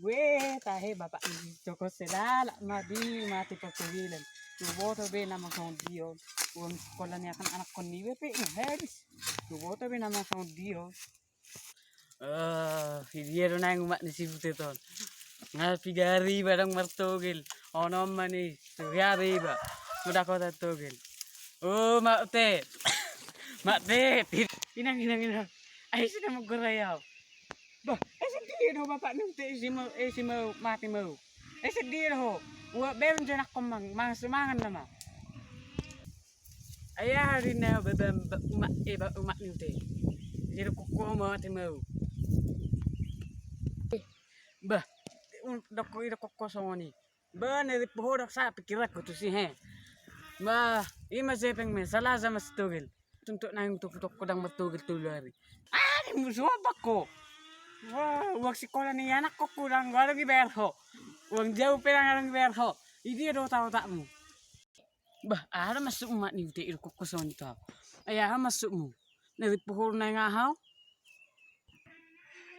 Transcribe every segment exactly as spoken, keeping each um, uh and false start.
Weh, tahe bapak ni Joko Selala ma di mate partogelan. Huboto be nama songon dia on. Uang sekolah ni anak-anakkon ni be pe na habis. Huboto be nama songon dia on. Eh, dia do naeng umak ni si Butet on. Nga pigari badang martogel. Ono ma ni, tu ya be iba. Sudah kota togel. Oh, mak te. Mak te. Inang, inang, inang. Ai sudah menggorai au. Bah, ese dia do bapak ni Ute isi mau, isi mau mati mau. Ese dia do ho. Ua belum jenak komang, mang semangan nama. Ai aha do inna babam ba umak e ba umak ni Ute. Jadi koko mau mati mau. Bah, un- doko ida koko songon i. Bah, na rimpu ho dok sa pikiranku tusi he. Bah, ima sepeng me salah sama si togel. Tuntuk nang utuk-utuk kodang martogel tolu ari. Ah, di musu apa ko? Wah, uang sekolah ni anak ko kurang gua lagi bayar ho. Uang jauh pe lang lagi bayar ho. Idia do otak-otakmu. Bah, aha maksudmu mak ni Ute ido koko songon i tu au. Ai aha maksudmu? Na rimpu ho naeng aha au?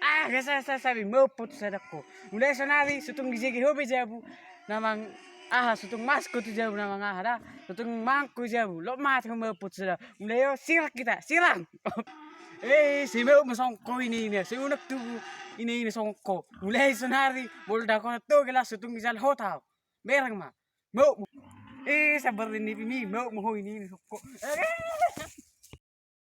Ah, gasa sa sabi mopot sadakko. Mulai sonari sutung gijege ho be jabu. Namang aha sutung masko tu jabu namang aha da. Sutung mangko jabu. Lo mate ho mopot sada. Mulai yo sirang kita, sirang. Eh, si mau masongko ini ini. Si unak tu ini ini songko. Mulai sonari bol dakona tu gelas sutung gijal hotau. Bereng ma. Mau. Eh, sabar ini ini mau mau ini ini songko. Eh,